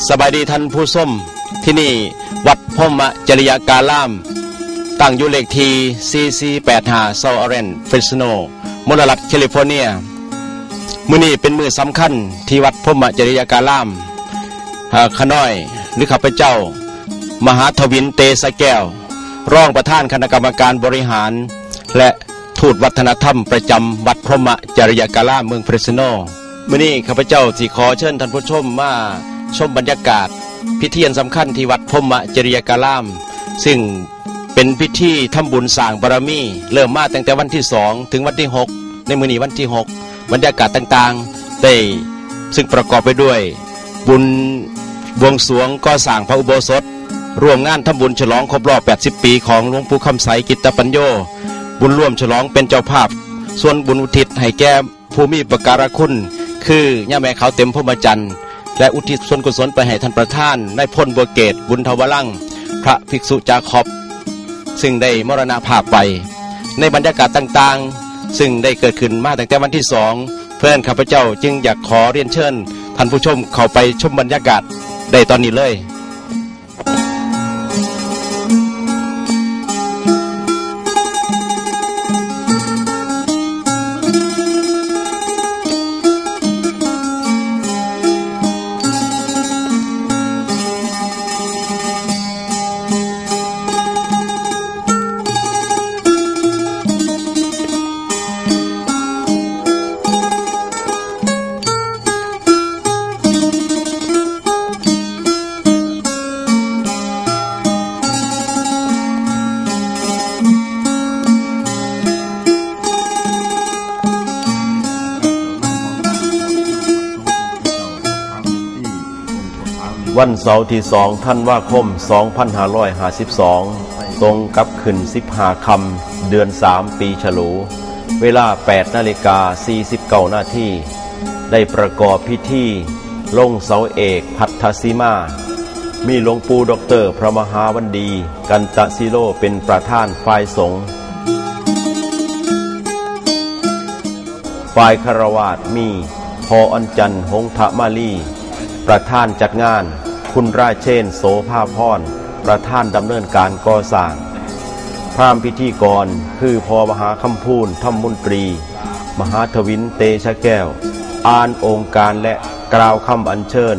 ສະບາຍດີທ່ານຜູ້ຊົມ, ທີ່ນີ້ວັດພົມມະຈະລິຍະກາລາມ ຕັ້ງຢູ່ເລກທີ ສີ່ສີ່ແປດຫ້າ South Orange Fresno ມົນລະລັດ California. ມື້ນີ້ເປັນມື້ສຳຄັນທີ່ວັດພົມມະຈະລິຍະກາລາມ. ເອີ ຂ້ານ້ອຍ ຫຼື ຂ້າພະເຈົ້າ ມະຫາທະວິນ ເຕຊະແກ້ວ ຮອງປະທານຄະນະກຳມະການບໍລິຫານ ແລະ ທູດວັດທະນະທຳປະຈຳວັດພົມມະຈະລິຍະກາລາມເມືອງເຟຣສໂນ. ມື້ນີ້ຂ້າພະເຈົ້າຊິຂໍເຊີນທ່ານຜູ້ຊົມມາຊົມບັນຍາກາດພິທີອັນສຳຄັນທີ່ວັດພົມມະຈະລິຍະກາລາມ, ຊຶ່ງເປັນພິທີທຳບຸນສ້າງບາລະມີ ເລີ່ມມາຕັ້ງແຕ່ວັນທີສອງ ເຖິງວັນທີຫົກ ໃນມື້ນີ້ວັນທີຫົກ. ບັນຍາກາດຕ່າງໆ ໄດ້ ຊຶ່ງປະກອບໄປດ້ວຍ ບຸນບວງສວງກໍ່ສ້າງພະອຸໂບສົດ, ຮ່ວມງານທຳບຸນສະຫຼອງຄົບຮອບແປດສິບປີຂອງຫຼວງປູ່ຄຳໃສ ກິດຕະປັນໂຍ, ບຸນລວມສະຫຼອງເປັນເຈົ້າພາບ, ສ່ວນບຸນອຸທິດໃຫ້ແກ່ຜູ້ມີອຸປະກາລະຄຸນ ຄື ຍ່າແມ່ຂາວເຕັມ ພົມມະຈັນ ແລະ ອຸທິດສ່ວນກຸສົນໄປໃຫ້ທ່ານປະທານນາຍພົນ ບົວເກດ ບຸນທະວະລັງ, ພະພິກສຸຈາຄອບ ຊຶ່ງໄດ້ມໍລະນະພາບໄປ. ໃນບັນຍາກາດຕ່າງໆ ຊຶ່ງໄດ້ເກີດຂຶ້ນມາຕັ້ງແຕ່ວັນທີສອງ ເພາະນັ້ນ ຂ້າພະເຈົ້າຈຶ່ງຢາກຂໍຮຽນເຊີນທ່ານຜູ້ຊົມເຂົ້າໄປຊົມບັນຍາກາດໄດ້ຕອນນີ້ເລີຍ. ວັນເສົາທີສອງ ທັນວາຄົມ ສອງພັນຫ້າຮ້ອຍຫ້າສິບສອງ ຕົງກັບຂຶ້ນສິບຫ້າຄ່ຳ ເດືອນສາມ ປີສະໂຫຼ, ເວລາ ແປດນາລິກາ ສີ່ສິບເກົ້ານາທີ ໄດ້ປະກອບພິທີລົງເສົາເອກພັດທະສີມາ, ມີຫຼວງປູ່ດັອກເຕີ ພະມະຫາວັນດີ ກັນຕະຊີໂລ ເປັນປະທານຝ່າຍສົງ. ຝ່າຍຄາລະວາດມີ ພໍ່ອອນຈັນ ຫົງທະມາລີ ປະທານຈັດງານ, ຄຸນລາເຊນ ໂສພາພອນ ປະທານດຳເນີນການກໍ່ສ້າງ. ພາມພິທີກອນຄື ພໍ່ມະຫາຄຳພູນ ທຳມົນຕີ, ມະຫາທະວິນ ເຕຊະແກ້ວ ອ່ານອົງການ ແລະ ກ່າວຄຳອັນເຊີນ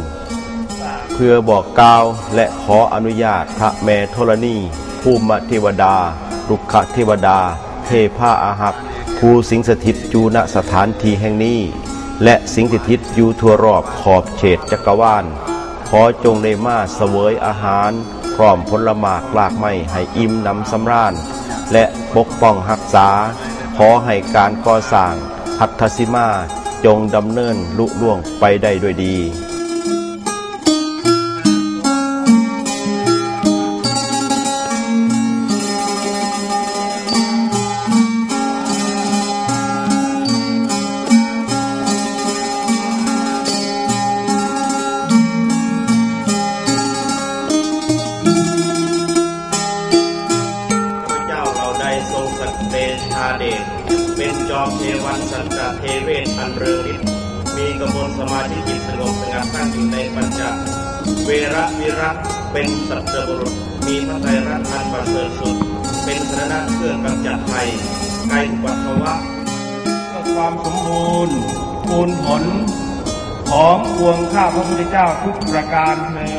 ເພື່ອບອກກ່າວ ແລະ ຂໍອະນຸຍາດພະແມ່ທໍລະນີ ພູມມະເທວະດາ, ລຸກຂະເທວະດາ, ເທພາອາຮັກ ຜູ້ສິງສະຖິດຢູ່ ນະ ສະຖານທີ່ແຫ່ງນີ້ ແລະ ສິງສະຖິດຢູ່ທົ່ວຮອບຂອບເຂດຈັກກະວານ. ຂໍຈົ່ງໄດ້ມາສະເຫວີຍອາຫານ ພ້ອມຜົນລະໝາກລາກໄມ້ໃຫ້ອີ່ມໜຳສຳລານ ແລະ ປົກປ້ອງຮັກສາ. ຂໍໃຫ້ການກໍ່ສ້າງພັດທະສີມາ ຈົ່ງດຳເນີນລຸລ່ວງໄປໄດ້ດ້ວຍດີ. ພະເຈົ້າເຫຼົ່າໃດຊົງສະເດຊາເດດ ເປັນຈອມເທວັນສັນຕະເທເວດອັນເຮືອງລິດ ມີກະມົນສະມາທິຈິດສະຫງົບສະຫງັດຕັ້ງຢູ່ໃນປັນຈະເວລະວິລັດ ເປັນສັດຕະບຸລຸດ ມີພະໄຕຣະລັກອັນປະເສີດສຸດ ເປັນສະລະນະເຄື່ອງກຳຈັດໄພ ໄກອຸປັດທະວະ ເພື່ອຄວາມສົມບູນປູນຜົນຂອງປວງຂ້າພະພຸດທະເຈົ້າທຸກປະການເທີ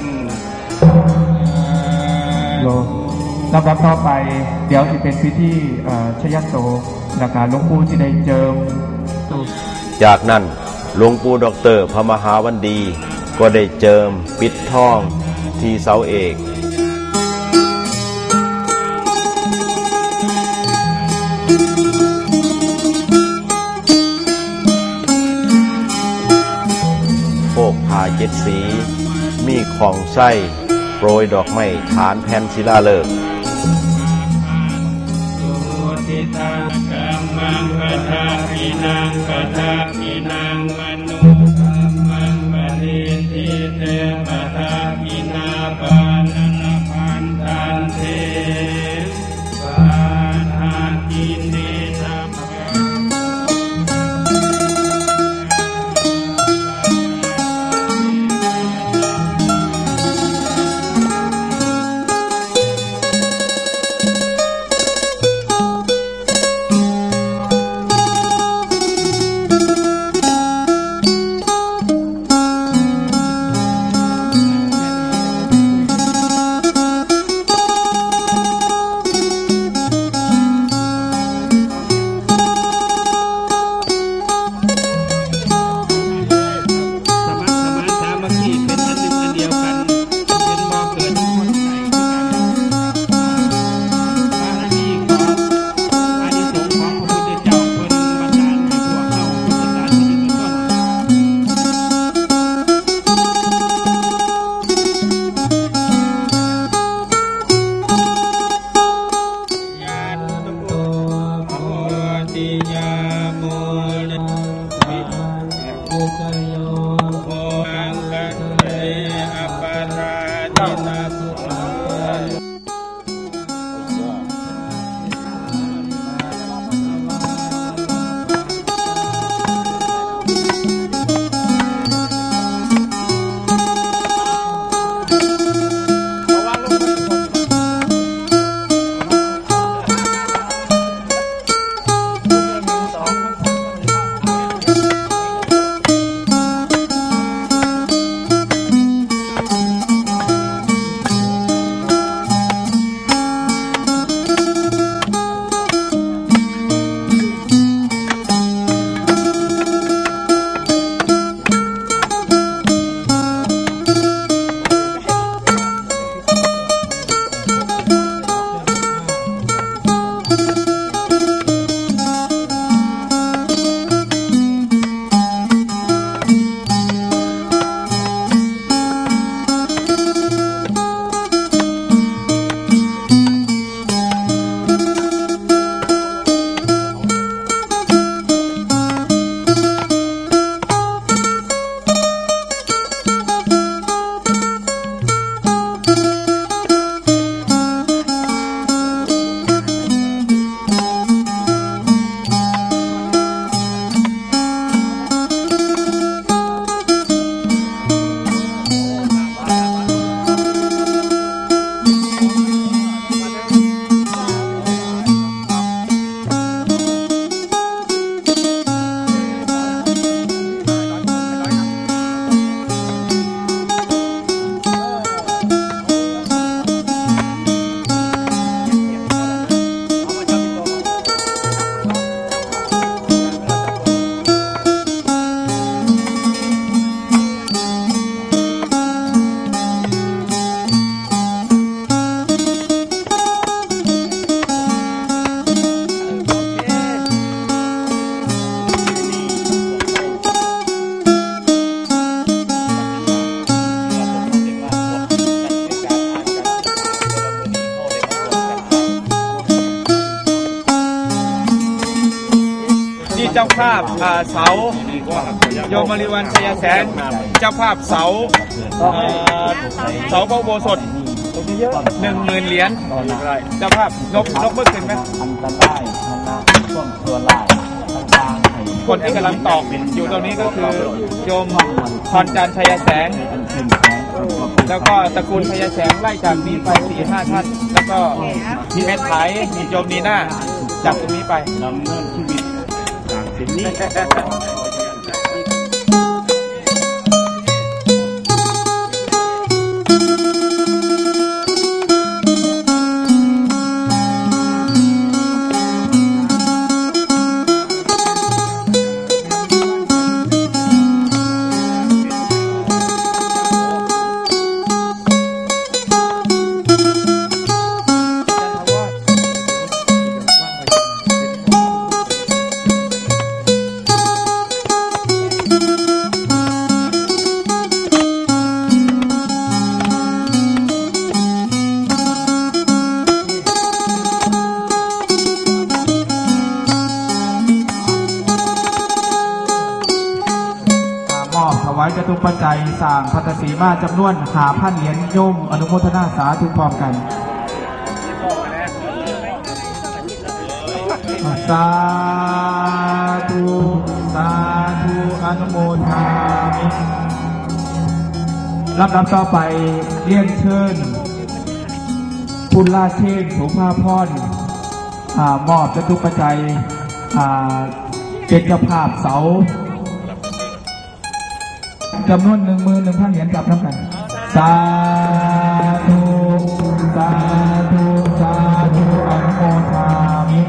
ນ. ລຳດັບຕໍ່ໄປ ດຽວຊິເປັນພິທີ ເອີ ຊະຍະໂສ ແລ້ວກະຫຼວງປູ່ຊິໄດ້ເຈີມ. ຈາກນັ້ນ ຫຼວງປູ່ດັອກເຕີ ພະມະຫາວັນດີ ກໍໄດ້ເຈີມປິດທອງທີ່ເສົາເອກ. ໂພກຜ້າເຈັດສີ ມີຂອງໃຊ້ ໂປຍດອກໄມ້ຖານແຜ່ນສິລາເລີກ. ພ ນີ້ເຈົ້າພາບ ອ່າ ເສົາ ໂຍມມະລິວັນ ໄຊຍະແສງ ເຈົ້າພາບເສົາ ເອີ ເສົາພະອຸໂບສົດ ໜຶ່ງໝື່ນຫຼຽນ ເຈົ້າພາບ ຍົກ ຍົກມືຂຶ້ນໄປ ອັນຕະລາຍ ອັນຕະລາຍ ພວກຊົ່ວຮ້າຍຕ່າງໆ ຄົນທີ່ກຳລັງຕອກຢູ່ຕອນນີ້ກໍຄືໂຍມພອນຈັນ ໄຊຍະແສງ ແລ້ວກໍຕະກູນໄຊຍະແສງ ໄລ່ຈາກນີ້ໄປສີ່ຫ້າທ່ານ ແລ້ວກໍແມ່ໄຖ ໂຍມນີນາ ຈາກຕົງນີ້ໄປ ດຳເນີນຊີວິດ ມອບຖວາຍຈະຕຸປັດໄຈ ສ້າງພັດທະສີມາຈຳນວນຫ້າພັນຫຼຽນ ໂຍມອະນຸໂມທະນາສາທຸພ້ອມກັນ. ສາທຸ ສາທຸ ອະນຸໂມທາມິ. ລຳດັບຕໍ່ໄປ ລຽນເຊີນ ບຸນລາເຊນ ໂສພາພອນ ອາ ມອບຈະຕຸປັດໄຈ ອາ ເປັນເຈົ້າພາບເສົາ ຈຳນວນໜຶ່ງໝື່ນໜຶ່ງພັນຫຼຽນ ຈັບນຳກັນ. ສາທຸ ສາທຸ ສາທຸ ອະນຸໂມທາມິ.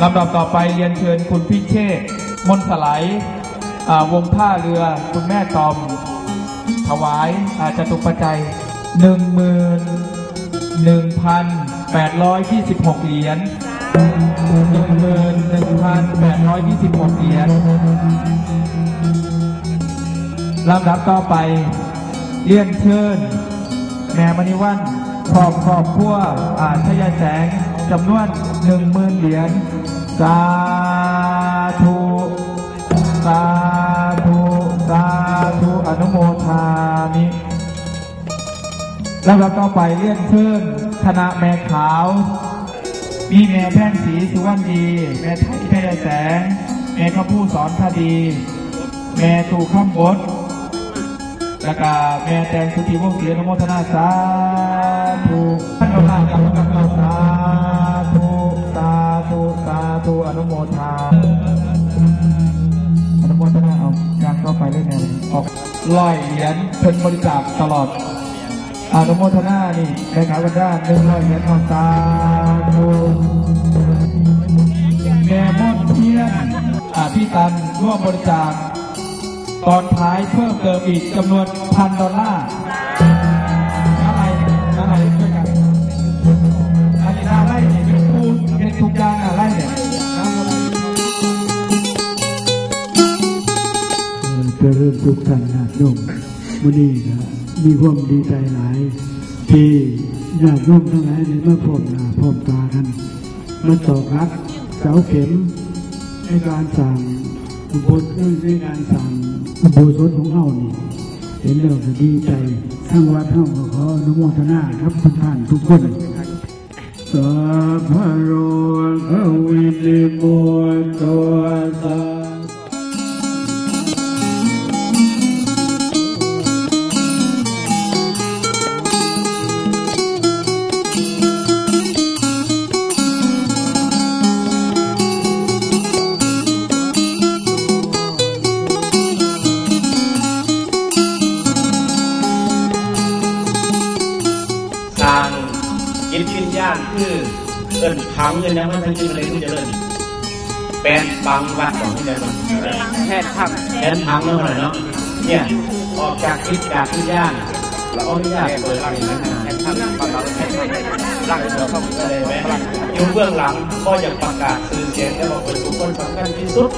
ລຳດັບຕໍ່ໄປ ລຽນເຊີນຄຸນພິເຊດ ມົນສະໄຫຼ ອາ ວົງທ່າເຮືອ ຄຸນແມ່ຕອມ ຖວາຍ ອາ ຈະຕຸປັດໄຈ ໜຶ່ງໝື່ນໜຶ່ງພັນແປດຮ້ອຍສີ່ສິບຫົກຫຼຽນ ໜຶ່ງໝື່ນໜຶ່ງພັນແປດຮ້ອຍສີ່ສິບຫົກຫຼຽນ. ລຳດັບຕໍ່ໄປ ລຽນເຊີນແມ່ມະນີວັນ ພ້ອມຄອບຄົວ ອາ ໄຊຍະແສງ ຈຳນວນໜຶ່ງໝື່ນຫຼຽນ. ສາທຸ ສາທຸ ສາທຸ ອະນຸໂມທາມິ. ລຳດັບຕໍ່ໄປ ລຽນເຊີນຄະນະແມ່ຂາວ ມີແມ່ແພງສີ ສຸວັນດີ, ແມ່ໄທ ໄພແສງ, ແມ່ຄຳພູ ສອນທະດີ, ແມ່ຕູ້ຄຳບົດ ແລ້ວກະແມ່ແຕງ ສຸທິວົງສີ ອະນຸໂມທະນາ ສາທຸ. ສາທຸ ສາທຸ ສາທຸ ອະນຸໂມທາ ອະນຸໂມທະນາ. ເອົາ ຍ່າງຕໍ່ໄປເລີຍແມ່ ອອກ ຮ້ອຍຫຼຽນ ເພິ່ນບໍລິຈາກຕະຫຼອດ. ອະນຸໂມທະນານີ້ ແມ່ຂາຍບັນດາ ໜຶ່ງຮ້ອຍຫຼຽນເນາະ. ສາທຸ. ແມ່ມົນພຽນ ອະພິຕັນ ຮ່ວມບໍລິຈາກ ຕອນທ້າຍເພີ່ມເຕີມອີກຈຳນວນພັນດອນລາ. ມາໄລ່ ມາໄລ່ຊ່ວຍກັນ. ອັນນີ້ນາໄລ່ນີ້ເປັນຜູ້ເຮັດທຸກຢ່າງ ນາໄລ່ນີ້. ເອີ ຈະເລີນສຸກທ່ານຍາດໂຍມ. ມື້ນີ້ກະມີຄວາມດີໃຈຫຼາຍ ທີ່ຍາດໂຍມທັງຫຼາຍໄດ້ມາພ້ອມໜ້າພ້ອມຕາກັນ ມາຕອກຫຼັກເສົາເຂັມໃນການສ້າງອຸໂບ ໃນການສ້າງອຸໂບສົດຂອງເຮົານີ້. ເຫັນແລ້ວກະດີໃຈ. ທາງວັດເຮົາກະຂໍອະນຸໂມທະນາກັບທຸກທ່ານທຸກຄົນ. ສັບພະໂລກະວິນິບຸດໂຕ ສາ ສ້າງຈິດວິນຍານ ຄືເອີ້ນຜັງ ເອີ້ນຫຍັງມາທາງຈີນເລີຍ ຄືຈະເອີ້ນແຜນຜັງວັດ ບອກໃຫ້ແມ່ນບໍ່? ແຜນຜັງ ແຜນຜັງເນາະ ເນາະ ເນາະ. ເນຍ ອອກຈາກຈິດຈາກວິນຍານ ລະອະນຸຍາດເປີດຫຼັງ ແຜນຜັງ ຫຼັງ ຢູ່ເບື້ອງຫຼັງ ບໍ່ຢາກປະກາດຊື່ສຽງ ແຕ່ວ່າເປັນບຸກຄົນສຳຄັນທີ່ສຸດ.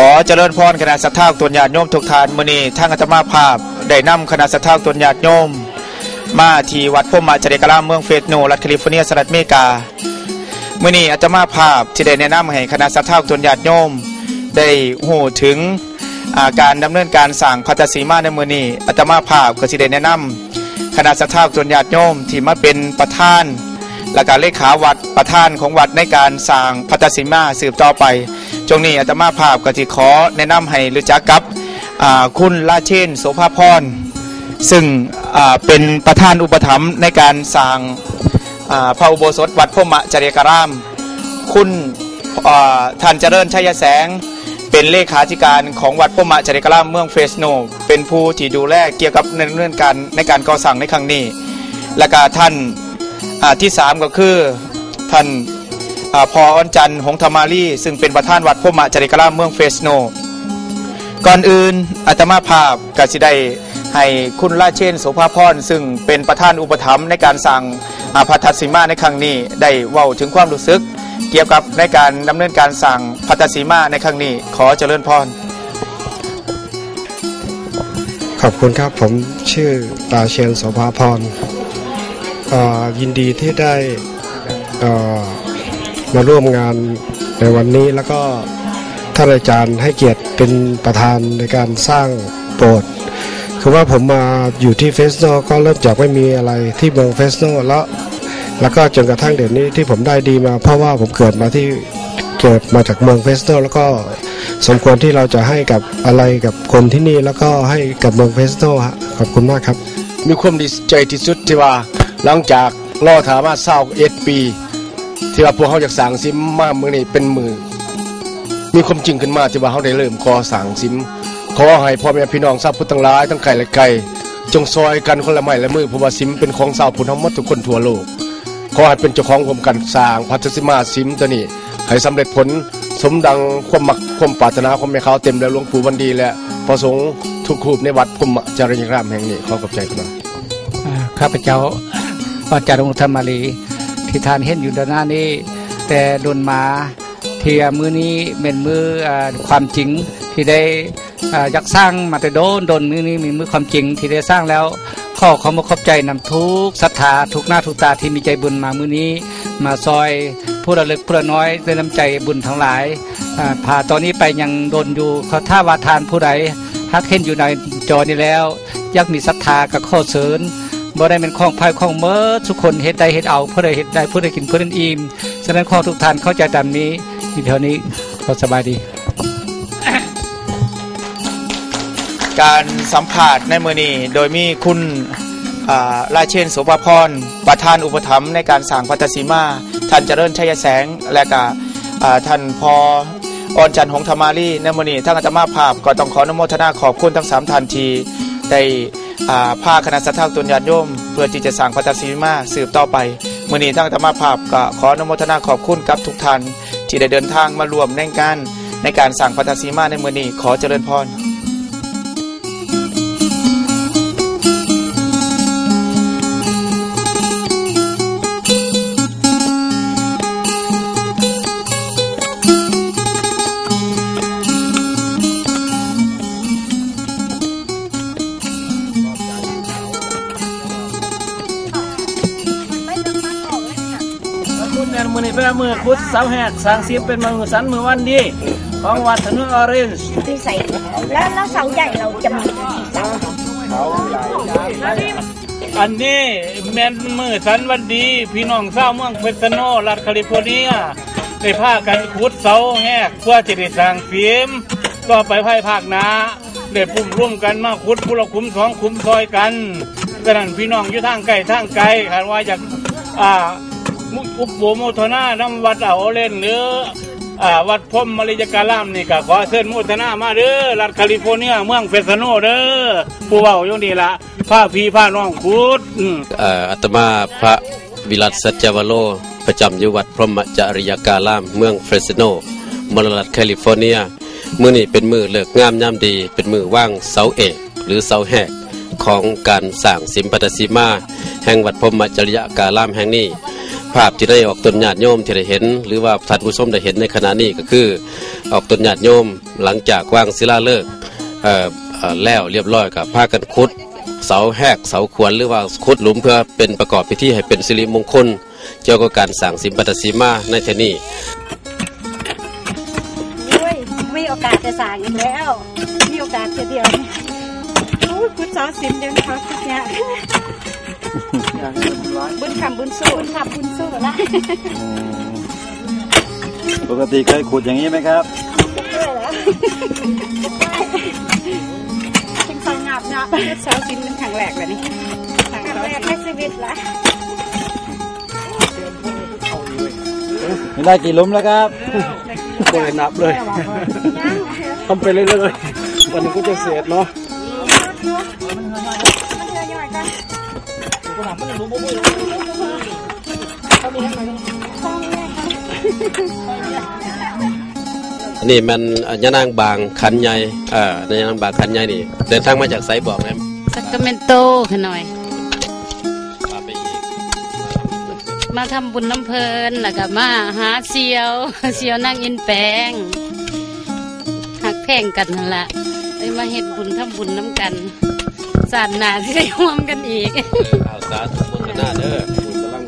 ຂໍຈະເລີນພອນຄະນະສັດທາອອກຕົນຍາດໂຍມທຸກທ່ານ. ມື້ນີ້ທາງອາດຕະມາພາບໄດ້ນຳຄະນະສັດທາອອກຕົນຍາດໂຍມມາທີ່ວັດພົມມະຈະລິກາລາມ ເມືອງເຟຣດໂນ ລັດຄາລິຟໍເນຍ ສະຫະລັດອາເມລິກາ. ມື້ນີ້ອາດຕະມາພາບຊິໄດ້ແນະນຳໃຫ້ຄະນະສັດທາອອກຕົນຍາດໂຍມໄດ້ຮູ້ເຖິງ ອາ ການດຳເນີນການສ້າງພັດທະສີມາໃນມື້ນີ້. ອາດຕະມາພາບກໍຊິໄດ້ແນະນຳຄະນະສັດທາອອກຕົນຍາດໂຍມທີ່ມາເປັນປະທານ ແລະກະເລຂາວັດ ປະທານຂອງວັດໃນການສ້າງພັດທະສີມາສືບຕໍ່ໄປ. ຊ່ວງນີ້ອາດຕະມາພາບກໍຊິຂໍແນະນຳໃຫ້ຮູ້ຈັກກັບ ອາ ຄຸນລາເຊນ ໂສພາພອນ ຊຶ່ງ ອາ ເປັນປະທານອຸປະຖຳໃນການສ້າງ ອາ ພະອຸໂບສົດວັດພົມມະຈະລິກາລາມ. ຄຸນ ອາ ທ່ານຈະເລີນ ໄຊຍະແສງ ເປັນເລຂາທິການຂອງວັດພົມມະຈະລິກາລາມ ເມືອງເຟຣດໂນ ເປັນຜູ້ທີ່ດູແລກ່ຽວກັບດຳເນີນການໃນການກໍ່ສ້າງໃນຄັ້ງນີ້. ແລະກະທ່ານ ອາ ທີສາມກໍຄື ທ່ານ ອາ ພໍ່ອອນຈັນ ຫົງທຳມາລີ ຊຶ່ງເປັນປະທານວັດພົມມະຈະລິກາລາມ ເມືອງເຟຣດໂນ. ກ່ອນອື່ນອາດຕະມາພາບກະຊິໄດ້ໃຫ້ຄຸນລາເຊນ ໂສພາພອນ ຊຶ່ງເປັນປະທານອຸປະຖຳໃນການສ້າງ ອາ ພັດທະສີມາໃນຄັ້ງນີ້ ໄດ້ເວົ້າເຖິງຄວາມຮູ້ສຶກກ່ຽວກັບໃນການດຳເນີນການສ້າງພັດທະສີມາໃນຄັ້ງນີ້. ຂໍຈະເລີນພອນ. ขอบคุณครับ ผมชื่อ ราเชน โสภาพร เอ่อ ยินดีที่ได้ เอ่อ มาร่วมงานในวันนี้ แล้วก็ท่านอาจารย์ให้เกียรติเป็นประธานในการสร้างโบสถ์ คือว่าผมมาอยู่ที่เฟรสโน ก็เริ่มจากไม่มีอะไรที่เมืองเฟรสโน แล้ว แล้วก็จนกระทั่งเดี๋ยวนี้ที่ผมได้ดีมา เพราะว่าผมเกิดมาที่ เกิดมาจากเมืองเฟรสโน แล้วก็สมควรที่เราจะให้กับอะไรกับคนที่นี่ แล้วก็ให้กับเมืองเฟรสโน ฮะ ขอบคุณมากครับ ມີຄວາມດີໃຈທີ່ສຸດທີ່ວ່າ ຫຼັງຈາກລໍຖ້າມາຊາວເອັດປີ ທີ່ວ່າພວກເຮົາຢາກສ້າງສິມມາມື້ນີ້ເປັນມື້ມີຄວາມຈິງຂຶ້ນມາ ທີ່ວ່າເຮົາໄດ້ເລີ່ມກໍ່ສ້າງສິມ. ຂໍໃຫ້ພໍ່ແມ່ພີ່ນ້ອງຊາວພຸດທັງຫຼາຍ ທັງໃກ້ແລະໄກ ຈົ່ງຊ່ອຍກັນຄົນລະໄມ້ລະມື ເພາະວ່າສິມເປັນຂອງຊາວພຸດເຮົາໝົດທຸກຄົນທົ່ວໂລກ. ຂໍໃຫ້ເປັນເຈົ້າຂອງຮ່ວມກັນ ສ້າງພັດທະສິມາສິມໂຕນີ້ໃຫ້ສຳເລັດຜົນ ສົມດັ່ງຄວາມມັກຄວາມປາດຖະໜາຂອງແມ່ຂາວເຕັມ ແລະ ຫຼວງປູ່ວັນດີ ແລະ ພະສົງທຸກຮູບໃນວັດພົມມະຈະລິຍາກາລາມແຫ່ງນີ້. ຂໍຂອບໃຈ. ອາ ຂ້າພະເຈົ້າ ອາຈານວົງທຳມາລີ ທີ່ທ່ານເຫັນຢູ່ດ້ານໜ້ານີ້ແຕ່ດົນມາ ທີ່ມື້ນີ້ແມ່ນມື້ ອາ ຄວາມຈິງທີ່ໄດ້ ອາ ຢາກສ້າງມາແຕ່ດົນໆ ມື້ນີ້ມີມື້ຄວາມຈິງທີ່ໄດ້ສ້າງແລ້ວ. ຂໍຂອບອົກຂອບໃຈນຳທຸກສັດທາ ທຸກໜ້າທຸກຕາທີ່ມີໃຈບຸນມາມື້ນີ້ ມາຊ່ອຍຜູ້ລະເລັກຜູ້ລະນ້ອຍດ້ວຍນ້ຳໃຈບຸນທັງຫຼາຍ. ອາ ພາຕໍ່ນີ້ໄປຍັງດົນຢູ່. ຖ້າວ່າທ່ານຜູ້ໃດຫາກເຫັນຢູ່ໃນຈໍນີ້ແລ້ວ ຢາກມີສັດທາກໍຂໍເຊີນ. ບໍ່ໄດ້ແມ່ນຂອງໃຜຂອງໝົດ ທຸກຄົນເຮັດໄດ້ເຮັດເອົາ ຜູ້ໃດເຮັດໄດ້ ຜູ້ໃດກິນ ຜູ້ນັ້ນອີ່ມ. ສະນັ້ນ ຂໍທຸກທ່ານເຂົ້າໃຈຕາມນີ້. ມີເທົ່ານີ້. ຂໍສະບາຍດີ. ການສຳພາດໃນມື້ນີ້ ໂດຍມີຄຸນ ອາ ລາເຊນ ໂສພາພອນ ປະທານອຸປະຖຳໃນການສ້າງພັດທະສີມາ, ທ່ານຈະເລີນ ໄຊຍະແສງ ແລະກະ ອາ ທ່ານພໍ່ ອອນຈັນ ຫົງທະມາລີ. ໃນມື້ນີ້ ທາງອາດຕະມາພາບກໍຕ້ອງຂໍອະນຸໂມທະນາຂອບຄຸນທັງສາມທ່ານທີ່ໄດ້ ອາ ພາຄະນະສັດທາຕົນຍາດໂຍມ ເພື່ອທີ່ຈະສ້າງພັດທະສີມາສືບຕໍ່ໄປ. ມື້ນີ້ທາງອາດຕະມາພາບກໍຂໍອະນຸໂມທະນາຂອບຄຸນກັບທຸກທ່ານທີ່ໄດ້ເດີນທາງມາຮ່ວມໃນງານ ໃນການສ້າງພັດທະສີມາໃນມື້ນີ້. ຂໍຈະເລີນພອນ. ຂອບຄຸນແມ່ນ ມື້ນີ້ເປັນມື້ຂຸດເສົາແຮກສ້າງສິມ ເປັນມື້ສັນ ມື້ວັນດີຂອງວັດຖະໜົນ Orange ທີ່ໃສ ແລ້ວ ແລ້ວເສົາໃຫຍ່ເຮົາຈະມີທີ່ໃສ? ອັນນີ້ແມ່ນມື້ສັນວັນດີ ພີ່ນ້ອງຊາວເມືອງເຟຣສໂນ ລັດຄາລິຟໍເນຍ ໄດ້ພາກັນຂຸດເສົາແຮກ ເພື່ອຈະໄດ້ສ້າງສິມ. ຕໍ່ໄປພາຍພາກໜ້າ ໄດ້ປຸ້ມລວມກັນມາຂຸດຜູ້ລະຂຸມສອງຂຸມຊ່ອຍກັນ. ສະນັ້ນ ພີ່ນ້ອງຢູ່ທາງໃກ້ທາງໄກ ຄັນວ່າຢາກ ອາ ອຸປະໂມທະນານຳວັດ ອາ Orange ຫຼື ອາ ວັດພົມມະລິຍະກາລາມນີ້ ກໍຂໍເຊີນໂມທະນາມາເດີ ລັດຄາລິຟໍເນຍ ເມືອງເຟຣສໂນເດີ. ຜູ້ເວົ້າຢູ່ນີ້ລະ ພາພີ່ພານ້ອງຂຸດ. ອາ ອາດຕະມາພະວິລັດ ສັດຈະວະໂລ ປະຈຳຢູ່ວັດພົມມະຈະລິຍະກາລາມ ເມືອງເຟຣສໂນ ມົນລະລັດຄາລິຟໍເນຍ. ມື້ນີ້ເປັນມື້ເລີກງາມຍາມດີ ເປັນມື້ວາງເສົາເອກ ຫຼື ເສົາແຮກ ຂອງການສ້າງສິມພັດທະສີມາແຫ່ງວັດພົມມະຈະລິຍະກາລາມແຫ່ງນີ້. ພາບທີ່ໄດ້ອອກຕົນຍາດໂຍມທີ່ໄດ້ເຫັນ ຫຼືວ່າທ່ານຜູ້ຊົມໄດ້ເຫັນໃນຂະນະນີ້ ກໍຄືອອກຕົນຍາດໂຍມ ຫຼັງຈາກວາງສິລາເລີກ ເອີ ເອີ ແລ້ວລຽບຮ້ອຍ ກໍພາກັນຂຸດເສົາແຮກ ເສົາຂວັນ ຫຼືວ່າຂຸດຫຼຸມ ເພື່ອເປັນປະກອບພິທີໃຫ້ເປັນສິລິມົງຄົນ ກ່ຽວກັບການສ້າງສິມພັດທະສີມາໃນເທື່ອນີ້. ໂອ້ຍ ມີໂອກາດຈະສ້າງອີກແລ້ວ ມີໂອກາດເທື່ອດຽວ. ໂອ້ຍ ຂຸດເສົາສິມເດີ ເຂົາຄິດຍາກ ບຸນຄ້ຳບຸນຊູ້ ບຸນຄ້ຳບຸນຊູ້ລະ. ปกติเคยขุดอย่างนี้ไหมครับ? ເຄີຍແລ້ວ ເປັນຄວາມງາມເນາະ ເຮັດເສົາສິມເປັນຄັ້ງແລກລະນີ້ ຄັ້ງແລກໃນຊີວິດລະ. นี่ได้กี่หลุมแล้วครับ? บ่ได้นับเลย ทำไปเรื่อยๆ วันหนึ่งก็จะเสร็จเนาะ. ອັນນີ້ແມ່ນ ເອີ ຍານາງບາງຂັນໃຫຍ່ ເອີ ຍານາງບາງຂັນໃຫຍ່ນີ້ ເດີນທາງມາຈາກໃສບອກແດ່? ຊາກຣາເມນໂຕຂະນ້ອຍ ມາໄປອີກ ມາທຳບຸນນຳເພິ່ນ ແລ້ວກໍມາຫາສ່ຽວ ສ່ຽວນາງອິນແປງ ຮັກແພງກັນຫັ້ນລະ ໄດ້ມາເຮັດບຸນທຳບຸນນຳກັນ ຊາດໜ້າຊິໄດ້ຮ່ວມກັນອີກ. ເອີ ເອົາ ສາທຸໂມທະນາເດີ ບຸນກຳລັງ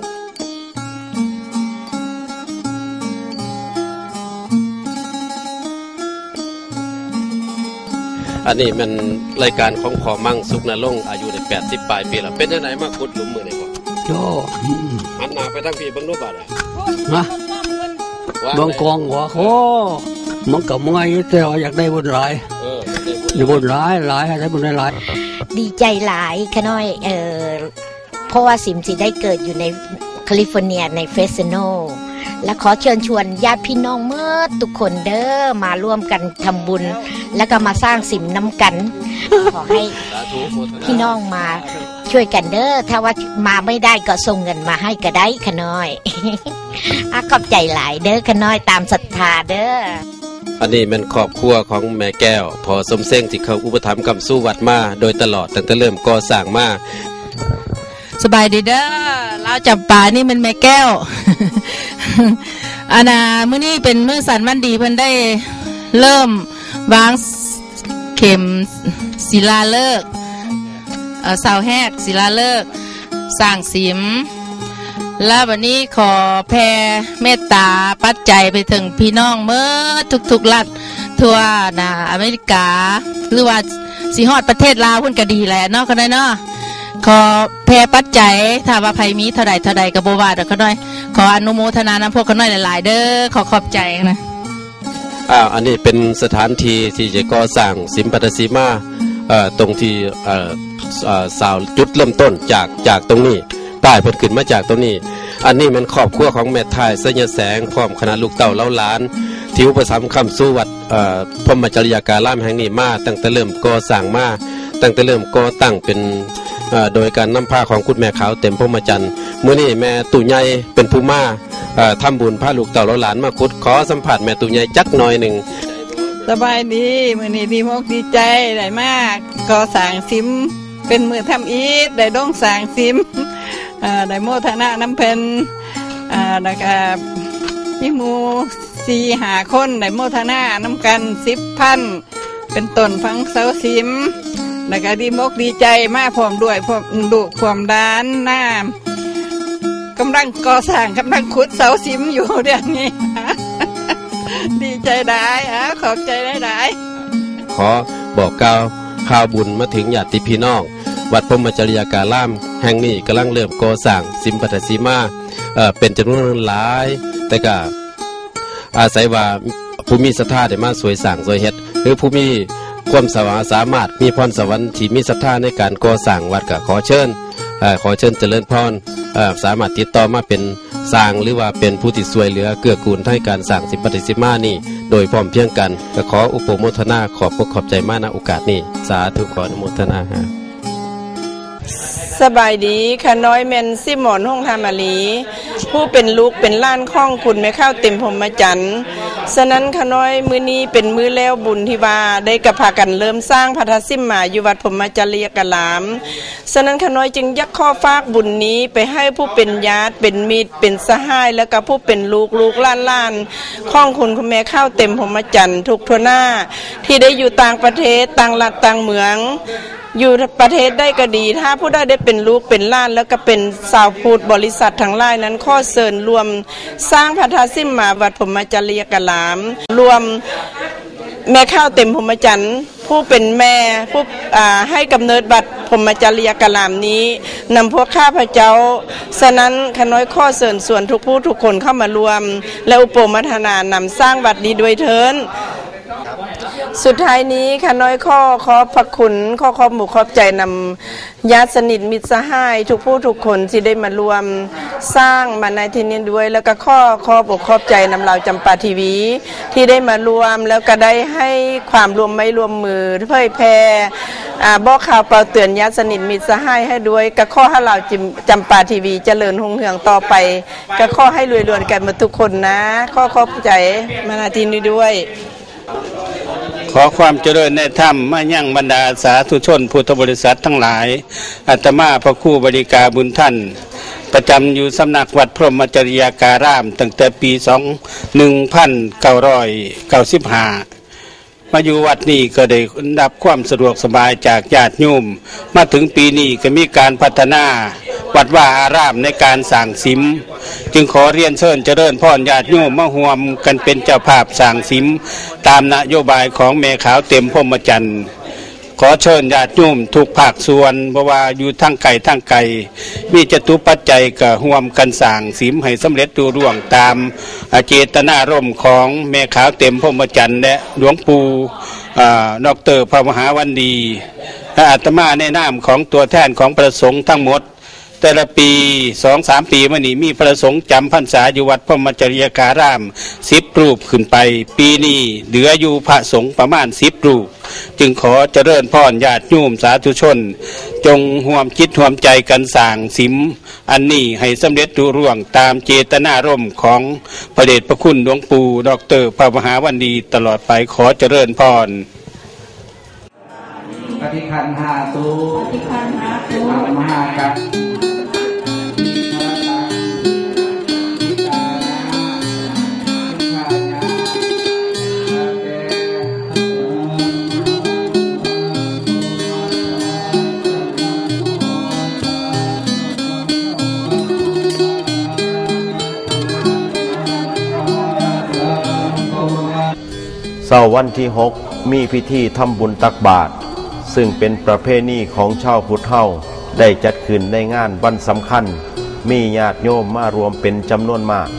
ອັນນີ້ແມ່ນລາຍການຂອງພໍ່ມັງ ສຸກນະລົງ ອາຍຸໄດ້ແປດສິບປາຍປີແລ້ວ. ເປັນຈັ່ງໃດມາຂຸດຫຼຸມມື້ນີ້ພໍ່? ໂອ້ ອືມ ຫັນໜ້າໄປທາງພີ້ເບິ່ງດູບາດນີ້. ຮະ? ວ່າ ເບິ່ງກອງບໍ່? ໂອ້ ມັນກໍເມື່ອຍຢູ່ ແຕ່ວ່າຢາກໄດ້ບຸນຫຼາຍ. ເອີ ຢາກໄດ້ບຸນຫຼາຍ ຫຼາຍ ໃຫ້ໄດ້ບຸນຫຼາຍໆ. ດີໃຈຫຼາຍຂະນ້ອຍ ເອີ ເພາະວ່າສິມຊິໄດ້ເກີດຢູ່ໃນຄາລິຟໍເນຍ ໃນເຟຣສໂນ ແລະ ຂໍເຊີນຊວນຍາດພີ່ນ້ອງໝົດທຸກຄົນເດີ້ ມາຮ່ວມກັນທຳບຸນ ແລ້ວກໍມາສ້າງສິມນຳກັນ. ຂໍໃຫ້ພີ່ນ້ອງມາຊ່ວຍກັນເດີ້ ຖ້າວ່າມາບໍ່ໄດ້ກໍສົ່ງເງິນມາໃຫ້ກໍໄດ້ຂະນ້ອຍ. ອາ ຂອບໃຈຫຼາຍເດີ້ຂະນ້ອຍ ຕາມສັດທາເດີ້. ອັນນີ້ແມ່ນຄອບຄົວຂອງແມ່ແກ້ວ ພໍ່ສົມເສັງ ທີ່ເຂົ້າອຸປະຖຳຄ້ຳຊູວັດມາໂດຍຕະຫຼອດ ຕັ້ງແຕ່ເລີ່ມກໍ່ສ້າງມາ. ສະບາຍດີເດີ້ ລາວຈຳປາ ນີ້ແມ່ນແມ່ແກ້ວ. ອັນນ່າ ມື້ນີ້ເປັນມື້ສັນວັນດີ ເພິ່ນໄດ້ເລີ່ມວາງເຂັມສິລາເລີກ ເອີ ເສົາແຮກສິລາເລີກ ສ້າງສິມ ແລ້ວບັດນີ້ຂໍແຜ່ເມດຕາປັດໄຈໄປເຖິງພີ່ນ້ອງເໝິດທຸກໆລັດ ທົ່ວນະອາເມລິກາ ຫຼືວ່າຊິຮອດປະເທດລາວພຸ້ນກໍດີແຫຼະເນາະ ຂະນ້ອຍເນາະ. ຂໍແຜ່ປັດໄຈ ຖ້າວ່າໃຜມີເທົ່າໃດເທົ່າໃດກໍບໍ່ວ່າດອກ ຂະນ້ອຍ ຂໍອະນຸໂມທະນານຳພວກຂະນ້ອຍຫຼາຍໆເດີ້ ຂໍຂອບໃຈນະ. ອ່າ ອັນນີ້ເປັນສະຖານທີ່ທີ່ຈະກໍ່ສ້າງສິມພັດທະສີມາ ເອີ ຕົງທີ່ ເອີ ເອີ ສາວ ຈຸດເລີ່ມຕົ້ນຈາກ ຈາກຕົງນີ້ ປ້າຍເພິ່ນຂຶ້ນມາຈາກຕົງນີ້. ອັນນີ້ແມ່ນຄອບຄົວຂອງແມ່ທ້າຍ ໄຊຍະແສງ ພ້ອມຄະນະລູກເຕົ້າເຫຼົ່າຫຼານ ທີ່ອຸປະຖຳຄ້ຳຊູວັດ ເອີ ພົມມະຈະລິຍາກາລາມແຫ່ງນີ້ມາ ຕັ້ງແຕ່ເລີ່ມກໍ່ສ້າງມາ ຕັ້ງແຕ່ເລີ່ມກໍ່ຕັ້ງເປັນ ເອີ ໂດຍການນຳພາຂອງຄຸນແມ່ຂາວເຕັມ ພົມມະຈັນ. ມື້ນີ້ແມ່ຕູ້ໃຫຍ່ເປັນຜູ້ມາ ເອີ ທຳບຸນພາລູກເຕົ້າເຫຼົ່າຫຼານມາຂຸດ. ຂໍສຳພາດແມ່ຕູ້ໃຫຍ່ຈັກໜ້ອຍໜຶ່ງ. ສະບາຍດີ ມື້ນີ້ດີອົກດີໃຈ ໄດ້ມາກໍ່ສ້າງສິມ ເປັນມື້ທຳອິດ ໄດ້ລົງສ້າງສິມ ເອີ ໄດ້ໂມທະນານຳເພິ່ນ ເອີ ແລ້ວກະມີໝູ່ສີ່ຫ້າຄົນ ໄດ້ໂມທະນານຳກັນສິບພັນ ເປັນຕົ້ນຝັງເສົາສິມ ແລ້ວກະດີອົກດີໃຈມາພ້ອມດ້ວຍ ພວກລູກພວກຫຼານນາ ກຳລັງກໍ່ສ້າງ ກຳລັງຂຸດເສົາສິມຢູ່ດຽວນີ້ ດີໃຈຫຼາຍ ອາ ຂອບໃຈຫຼາຍໆ. ຂໍບອກກ່າວຂ່າວບຸນມາເຖິງຍາດຕິພີ່ນ້ອງ ວັດພົມມະຈະລິຍາກາລາມແຫ່ງນີ້ ກຳລັງເລີ່ມກໍ່ສ້າງສິມພັດທະສີມາ ເອີ ເປັນຈຳນວນເງິນຫຼາຍ ແຕ່ກະ ອາໄສວ່າຜູ້ມີສັດທາໄດ້ມາຊ່ວຍສ້າງຊ່ວຍເຮັດ ຫຼືຜູ້ມີຄວາມສາມາດ ມີພອນສະຫວັນທີ່ມີສັດທາໃນການກໍ່ສ້າງວັດ ກໍຂໍເຊີນ ເອີ ຂໍເຊີນຈະເລີນພອນ ເອີ ສາມາດຕິດຕໍ່ມາເປັນຊ່າງ ຫຼືວ່າເປັນຜູ້ທີ່ຊ່ວຍເຫຼືອເກື້ອກູນໃນການສ້າງສິມພັດທະສີມານີ້ໂດຍພ້ອມພຽງກັນ. ກໍຂໍອະນຸໂມທະນາ ຂອບອົກຂອບໃຈມາ ນະໂອກາດນີ້. ສາທຸ ຂໍອະນຸໂມທະນາ. ສະບາຍດີ ຂ້ານ້ອຍແມ່ນສີມອນ ຫົງທາມາລີ ຜູ້ເປັນລູກເປັນຫຼານຂອງຄຸນແມ່ຂາວເຕັມ ພົມມະຈັນ. ສະນັ້ນຂ້ານ້ອຍ ມື້ນີ້ເປັນມື້ແລ້ວບຸນທີ່ວ່າໄດ້ກະພາກັນເລີ່ມສ້າງພັດທະສີມາຢູ່ວັດພົມມະຈະລິຍາກາລາມ. ສະນັ້ນຂ້ານ້ອຍຈຶ່ງຢາກຂໍຝາກບຸນນີ້ໄປໃຫ້ຜູ້ເປັນຍາດ ເປັນມິດ ເປັນສະຫາຍ ແລະກະຜູ້ເປັນລູກ ລູກຫຼານໆຂອງຄຸນແມ່ຂາວເຕັມ ພົມມະຈັນ ທຸກທົ່ວໜ້າ ທີ່ໄດ້ຢູ່ຕ່າງປະເທດ ຕ່າງລັດ ຕ່າງເມືອງ ຢູ່ປະເທດໃດກໍດີ ຖ້າຜູ້ໃດໄດ້ເປັນລູກເປັນຫຼານ ແລ້ວກໍເປັນຊາວພຸດ ບໍລິສັດທັງຫຼາຍນັ້ນ ຂໍເຊີນຮ່ວມສ້າງພັດທະສີມາວັດພົມມະຈະລິຍາກາລາມ ຮ່ວມແມ່ຂາວເຕັມ ພົມມະຈັນ ຜູ້ເປັນແມ່ ຜູ້ ອາ ໃຫ້ກຳເນີດວັດພົມມະຈະລິຍາກາລາມນີ້ ນຳພວກຂ້າພະເຈົ້າ. ສະນັ້ນ ຂ້ານ້ອຍຂໍເຊີນຊວນທຸກຜູ້ທຸກຄົນເຂົ້າມາຮ່ວມ ແລະ ອຸປະໂມທະນານຳສ້າງວັດນີ້ດ້ວຍເທີ້ນ. ສຸດທ້າຍນີ້ ຂ້ານ້ອຍຂໍຂອບພະຄຸນ ຂໍຂອບອົກຂອບໃຈນຳຍາດສະໜິດມິດສະຫາຍທຸກຜູ້ທຸກຄົນທີ່ໄດ້ມາຮ່ວມສ້າງມາໃນທີ່ນີ້ດ້ວຍ ແລ້ວກໍຂໍຂອບອົກຂອບໃຈນຳລາວຈຳປາທີວີທີ່ໄດ້ມາຮ່ວມ ແລ້ວກໍໄດ້ໃຫ້ຄວາມຮ່ວມໄມ້ຮ່ວມມືເຜີຍແຜ່ ອາ ບອກຂ່າວເປົ່າເຕືອນຍາດສະໜິດມິດສະຫາຍໃຫ້ດ້ວຍ. ກໍຂໍໃຫ້ລາວຈຳປາທີວີຈະເລີນຮຸ່ງເຮືອງຕໍ່ໄປ ກໍຂໍໃຫ້ລວຍໆກັນໝົດທຸກຄົນນະ. ຂໍຂອບໃຈມາ ນະ ທີ່ນີ້ດ້ວຍ. ຂໍຄວາມຈະເລີນໃນທຳມາຍັງບັນດາສາທຸຊົນພຸດທະບໍລິສັດທັງຫຼາຍ. ອາດຕະມາພະຄູ ບໍລິກາ ບຸນທັນ ປະຈຳຢູ່ສຳນັກວັດພົມມະຈະລິຍາກາລາມ ຕັ້ງແຕ່ປີສອງ ໜຶ່ງພັນເກົ້າຮ້ອຍເກົ້າສິບຫ້າ ມາຢູ່ວັດນີ້ກໍໄດ້ຮັບຄວາມສະດວກສະບາຍຈາກຍາດໂຍມ. ມາເຖິງປີນີ້ກໍມີການພັດທະນາວັດວາອາລາມໃນການສ້າງສິມ, ຈຶ່ງຂໍຮຽນເຊີນຈະເລີນພອນຍາດໂຍມມາຮ່ວມກັນເປັນເຈົ້າພາບສ້າງສິມ ຕາມນະໂຍບາຍຂອງແມ່ຂາວເຕັມ ພົມມະຈັນ. ຂໍເຊີນຍາດໂຍມທຸກພາກສ່ວນ, ບໍ່ວ່າຢູ່ທາງໃກ້ທາງໄກ, ມີຈະຕຸປັດໄຈກໍຮ່ວມກັນສ້າງສິມໃຫ້ສຳເລັດລຸລ່ວງຕາມເຈດຕະນາລົມຂອງແມ່ຂາວເຕັມ ພົມມະຈັນ ແລະ ຫຼວງປູ່ ອາ ດອກເຕີ ພະມະຫາວັນດີ ແລະ ອາດຕະມາໃນນາມຂອງຕົວແທນຂອງພະສົງທັງໝົດ ແຕ່ລະປີ ສອງສາມປີມານີ້ ມີພະສົງຈຳພັນສາຢູ່ວັດພົມມະຈະລິຍາກາລາມ ສິບຮູບຂຶ້ນໄປ. ປີນີ້ເຫຼືອຢູ່ພະສົງປະມານ ສິບຮູບ, ຈຶ່ງຂໍຈະເລີນພອນຍາດໂຍມສາທຸຊົນ ຈົ່ງຮ່ວມຈິດຮ່ວມໃຈກັນສ້າງສິມອັນນີ້ໃຫ້ສຳເລັດລຸລ່ວງຕາມເຈຕນາລົມຂອງພະເດດພະຄຸນຫຼວງປູ່ ດອກເຕີ ພະມະຫາວັນດີ ຕະຫຼອດໄປ. ຂໍຈະເລີນພອນ. ປະຕິຄັນຫາຕຸ ປະຕິຄັນຫາຕຸ ອະມະຫາກັດ ເຊົ້າວັນທີຫົກ ມີພິທີທຳບຸນຕັກບາດ ຊຶ່ງເປັນປະເພນີຂອງຊາວພຸດເຮົາ ໄດ້ຈັດຂຶ້ນໃນງານວັນສຳຄັນ, ມີຍາດໂຍມມາຮ່ວມເປັນຈຳນວນມາກ.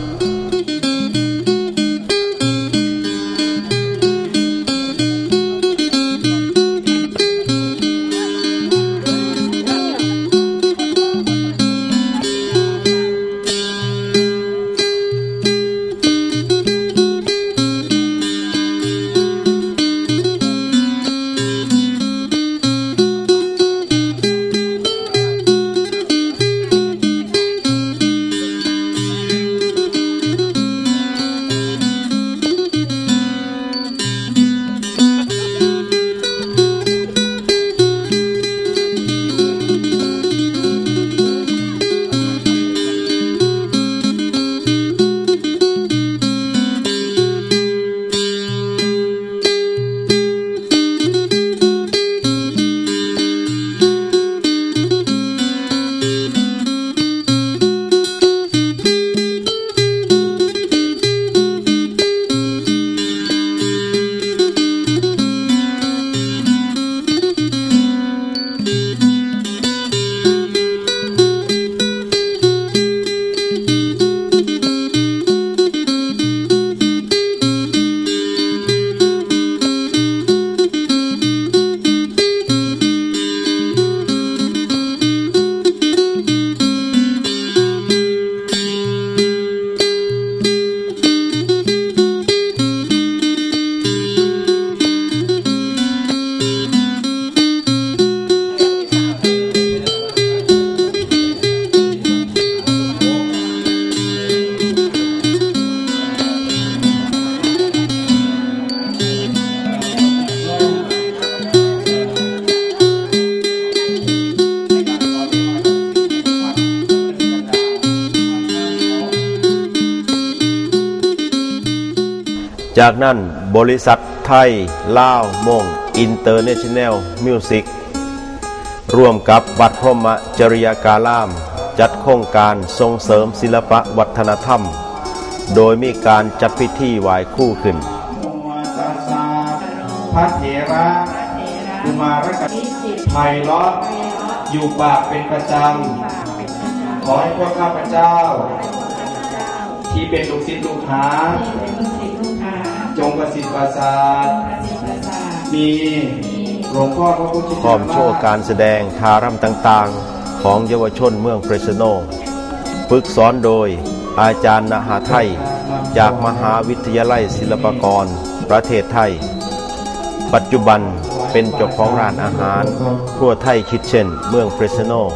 ຈາກນັ້ນ, ບໍລິສັດໄທລາວມົ້ງອິນເຕີເນຊັນແນວມິວສິກ ຮ່ວມກັບວັດພົມມະຈະລິຍາກາລາມ ຈັດໂຄງການສົ່ງເສີມສິລະປະວັດທະນະທຳ ໂດຍມີການຈັດພິທີໄຫວ້ຄູຂຶ້ນ. ພະເຖລະກຸມາລະກະໄພເລາະຢູ່ປາກເປັນປະຈຳ. ຂໍໃຫ້ພວກຂ້າພະເຈົ້າທີ່ເປັນລູກສິດລູກຫາ ຈົ່ງປະສິດປະສາດ ມີຫຼວງພໍ່ພະຜູ້ຊິດ ພ້ອມໂຊການສະແດງທ່າລຳຕ່າງໆ ຂອງເຍົາວະຊົນເມືອງເຟຣສໂນ ຝຶກສອນໂດຍອາຈານນະຫະໄທ ຈາກມະຫາວິທະຍາໄລສິລະປະກອນປະເທດໄທ, ປັດຈຸບັນເປັນເຈົ້າຂອງຮ້ານອາຫານຄົວໄທຄິດເຊັ່ນ ເມືອງເຟຣສໂນ. ຂ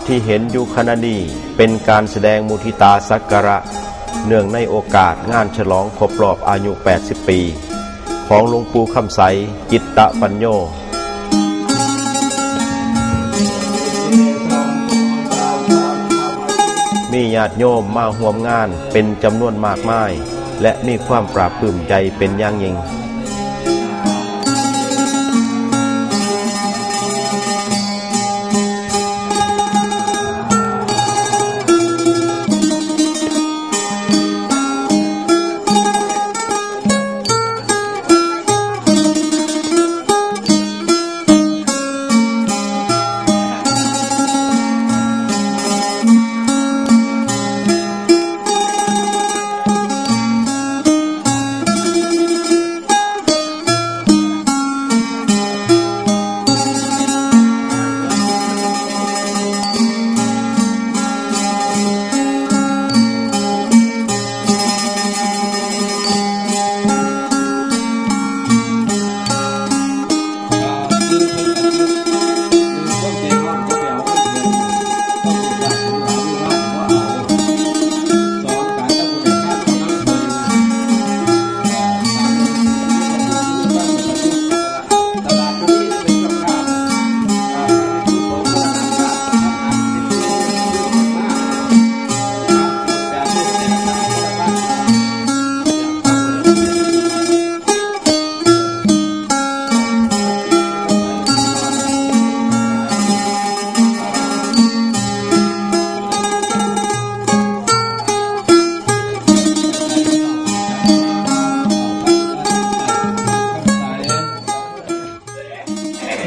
ທີ່ເຫັນຢູ່ຂະນະນີ້ເປັນການສະແດງມຸທິຕາສັກກາລະ ເນື່ອງໃນໂອກາດງານສະຫຼອງຄົບຮອບອາຍຸແປດສິບປີ ຂອງຫຼວງປູ່ຄຳໃສ ຈິດຕະປັນໂຍ. ມີຍາດໂຍມມາຮ່ວມງານເປັນຈຳນວນມາກມາຍ ແລະ ມີຄວາມປາບປຶ້ມໃຈເປັນຢ່າງຍິ່ງ.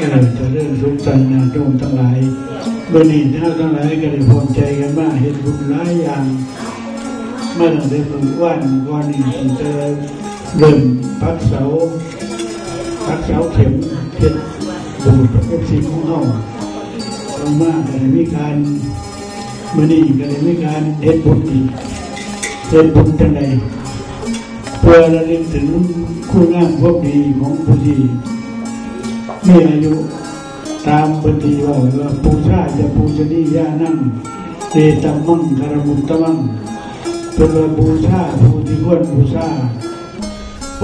ເອີ ຈະເລີນສຸກທ່ານຍາດໂຍມທັງຫຼາຍ. ມື້ນີ້ເຮົາທັງຫຼາຍກໍໄດ້ພ້ອມໃຈກັນມາເຮັດບຸນຫຼາຍຢ່າງ ມາຕັ້ງແຕ່ມື້ວານກ່ອນນີ້ ຕັ້ງແຕ່ເລີ່ມປັກເສົາ ປັກເສົາເຂັມ ເຮັດໂບດເອັຟຊີຂອງເຮົາ. ຕໍ່ມາກໍໄດ້ມີການ ມື້ນີ້ກໍໄດ້ມີການເຮັດບຸນອີກ. ເຮັດບຸນຈັ່ງໃດ? ເພື່ອລະລຶກເຖິງຄຸນງາມຄວາມດີຂອງຜູ້ທີ່ມີອາຍຸ ຕາມເພິ່ນທີ່ເວົ້າວ່າ ປູຊາຈະປູຊະນີຍານັງ ເອຕັມມັງຄາລະມຸດຕະມັງ ເພິ່ນວ່າບູຊາຜູ້ທີ່ຄວນບູຊາ.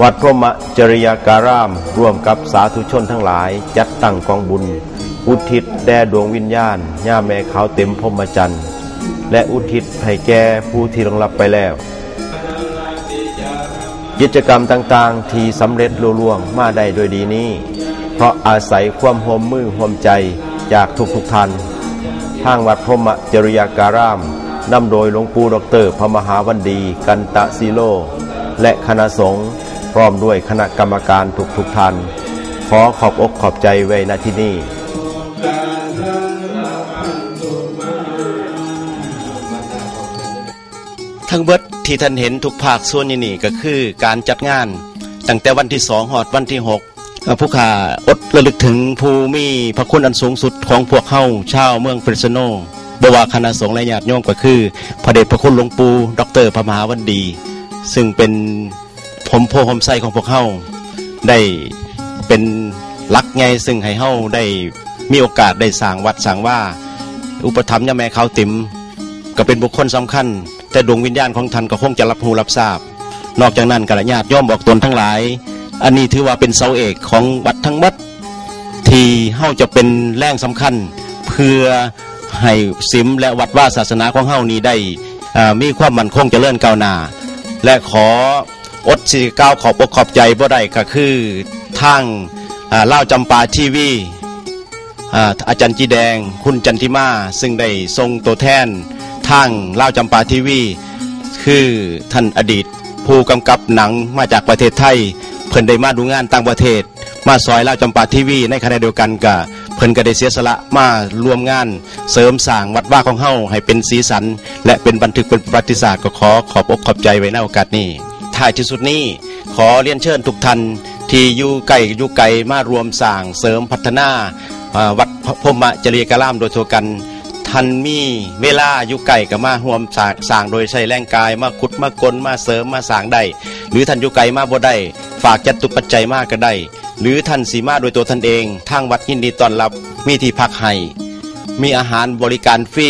ວັດພົມມະຈະລິຍາກາຣາມ ຮ່ວມກັບສາທຸຊົນທັງຫຼາຍ ຈັດຕັ້ງກອງບຸນ ອຸທິດແດ່ດວງວິນຍານ ຍາແມ່ຂາວເຕັມພົມມະຈັນ ແລະ ອຸທິດໃຫ້ແກ່ຜູ້ທີ່ລ່ວງລັບໄປແລ້ວ. ກິດຈະກຳຕ່າງໆທີ່ສຳເລັດລຸລ່ວງມາໄດ້ດ້ວຍດີນີ້ ເພາະອາໄສຄວາມຮ່ວມມືຮ່ວມໃຈຈາກທຸກໆທ່ານ. ທາງວັດພົມມະຈະລິຍາກາຣາມ ນຳໂດຍຫຼວງປູ່ດັອກເຕີ ພະມະຫາວັນດີ ກັນຕະຊີໂລ ແລະ ຄະນະສົງ ພ້ອມດ້ວຍຄະນະກຳມະການທຸກໆທ່ານ ຂໍຂອບອົກຂອບໃຈໄວ້ ນະ ທີ່ນີ້. ທັງເບິດທີ່ທ່ານເຫັນທຸກພາກສ່ວນຢູ່ນີ້ ກໍຄືການຈັດງານຕັ້ງແຕ່ວັນທີສອງຮອດວັນທີຫົກ. ເອີ ຜູ້ຂ້າອົດລະລຶກເຖິງຜູ້ມີພະຄຸນອັນສູງສຸດຂອງພວກເຮົາຊາວເມືອງເຟຣສໂນ ບໍ່ວ່າຄະນະສົງ ແລະ ຍາດໂຍມ ກໍຄືພະເດດພະຄຸນຫຼວງປູ່ ດອກເຕີ ພະມະຫາວັນດີ ຊຶ່ງເປັນຮົ່ມໂພຮົ່ມໄຊຂອງພວກເຮົາ ໄດ້ເປັນຫຼັກໃຫຍ່ ຊຶ່ງໃຫ້ເຮົາໄດ້ມີໂອກາດໄດ້ສ້າງວັດສ້າງວາ ອຸປະຖຳຍາແມ່ຂາວເຕັມ ກໍເປັນບຸກຄົນສຳຄັນ ແຕ່ດວງວິນຍານຂອງທ່ານກໍຄົງຈະຮັບຮູ້ຮັບຊາບ. ນອກຈາກນັ້ນກໍລະຍາດໂຍມອອກຕົນທັງຫຼາຍ ອັນນີ້ຖືວ່າເປັນເສົາເອກຂອງວັດທັງໝົດ ທີ່ເຮົາຈະເປັນແຮງສຳຄັນ ເພື່ອໃຫ້ສິມ ແລະ ວັດວາສາສະໜາຂອງເຮົານີ້ໄດ້ ເອີ ມີຄວາມໝັ້ນຄົງຈະເລີນກ້າວໜ້າ ແລະ ຂໍອົດຊິກ່າວຂອບອົກຂອບໃຈບໍ່ໄດ້ ກໍຄືທາງ ເອີ ລາວຈຳປາທີວີ ອາ ອາຈານຈີແດງ ຄຸນຈັນທິມາ ຊຶ່ງໄດ້ສົ່ງໂຕແທນທາງລາວຈຳປາທີວີ ຄືທ່ານອະດີດຜູ້ກຳກັບໜັງມາຈາກປະເທດໄທ ເພິ່ນໄດ້ມາດູງານຕ່າງປະເທດ ມາຊ່ອຍລາວຈຳປາທີວີ. ໃນຂະນະດຽວກັນກະ ເພິ່ນກໍໄດ້ເສຍສະຫຼະມາຮ່ວມງານເສີມສ້າງວັດວາຂອງເຮົາໃຫ້ເປັນສີສັນ ແລະ ເປັນບັນທຶກເປັນປະຫວັດຕິສາດ. ກໍຂໍຂອບອົກຂອບໃຈໄວ້ໃນໂອກາດນີ້. ທ້າຍທີ່ສຸດນີ້ ຂໍລຽນເຊີນທຸກທ່ານທີ່ຢູ່ໃກ້ຢູ່ໄກມາຮ່ວມສ້າງເສີມພັດທະນາ ເອີ ວັດພະ ພົມມະຈະລິຍາກາລາມໂດຍທົ່ວກັນ. ທ່ານມີເວລາຢູ່ໃກ້ກໍມາຮ່ວມສ້າງ ສ້າງໂດຍໃຊ້ແຮງກາຍ ມາຂຸດມາຄົ້ນ ມາເສີມມາສ້າງໄດ້ ຫຼືທ່ານຢູ່ໄກມາບໍ່ໄດ້ ຝາກຈັດຕຸປັດໄຈມາກໍໄດ້ ຫຼືທ່ານຊິມາໂດຍຕົວທ່ານເອງ ທາງວັດຍິນດີຕ້ອນຮັບ ມີທີ່ພັກໃຫ້. ມີອາຫານບໍລິການຟຣີ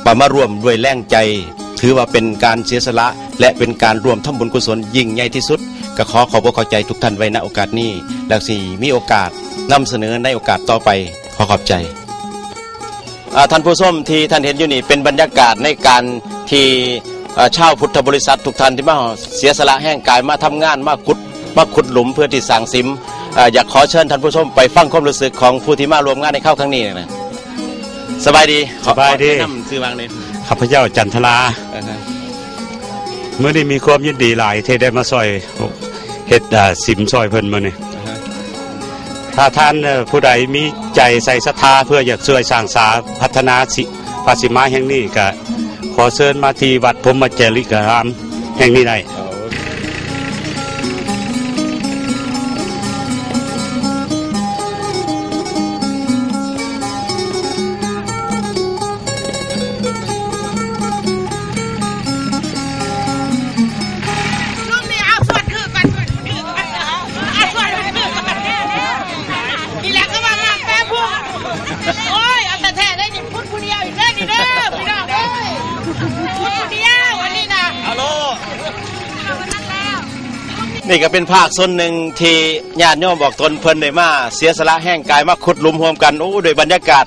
ກໍມາຮ່ວມດ້ວຍແຮງໃຈ, ຖືວ່າເປັນການເສຍສະຫຼະ ແລະ ເປັນການຮ່ວມທຳບຸນກຸສົນຍິ່ງໃຫຍ່ທີ່ສຸດ. ກໍຂໍຂອບອົກຂອບໃຈທຸກທ່ານໄວ້ ນະໂອກາດນີ້ ແລ້ວຊິມີໂອກາດນຳສະເໜີໃນໂອກາດຕໍ່ໄປ. ຂໍຂອບໃຈ. ອາ ທ່ານຜູ້ຊົມທີ່ທ່ານເຫັນຢູ່ນີ້ ເປັນບັນຍາກາດໃນການທີ່ ເອີ ຊາວພຸດທະບໍລິສັດທຸກທ່ານທີ່ມາເສຍສະຫຼະແຮງກາຍ ມາທຳງານ ມາຂຸດ ມາຂຸດຫຼຸມເພື່ອທີ່ສ້າງສິມ. ເອີ ຢາກຂໍເຊີນທ່ານຜູ້ຊົມໄປຟັງຄວາມຮູ້ສຶກຂອງຜູ້ທີ່ມາຮ່ວມງານໃນຄາວຄັ້ງນີ້ນະ. ສະບາຍດີ. ສະບາຍດີ. ຂໍແນະນຳຊື່ວ່າຫຍັງ? ຂ້າພະເຈົ້າ ຈັນທະລາ. ເອີ ມື້ນີ້ມີຄວາມຍິນດີຫຼາຍທີ່ໄດ້ມາຊ່ອຍເຮັດ ອາ ສິມຊ່ອຍເພິ່ນມື້ນີ້. ຖ້າທ່ານ ເອີ ຜູ້ໃດມີໃຈໃສ່ສັດທາເພື່ອຢາກຊ່ວຍສ້າງສາພັດທະນາສິ ພະສີມາແຫ່ງນີ້ ກະຂໍເຊີນມາທີ່ວັດພົມມະຈາລິກະລາມແຫ່ງນີ້ໄດ້. ນີ້ແຫຼະກໍວ່າງາມແປພຸ້ນ. ໂອ້ຍ ເອົາແທ້ໆເດ້ນີ້ ພຸ້ນຜູ້ດຽວອີກເດ້ນີ້ເດີ ພີ່ນ້ອງເອີຍ ພຸ້ນຜູ້ດຽວອັນນີ້ນະ. ເອົາໂລດ. ນີ້ກໍເປັນພາກສ່ວນໜຶ່ງທີ່ຍາດໂຍມອອກຕົນເພິ່ນໄດ້ມາເສຍສະຫຼະແຮງກາຍມາຂຸດຫຼຸມຮ່ວມກັນ. ໂອ້ ດ້ວຍບັນຍາກາດ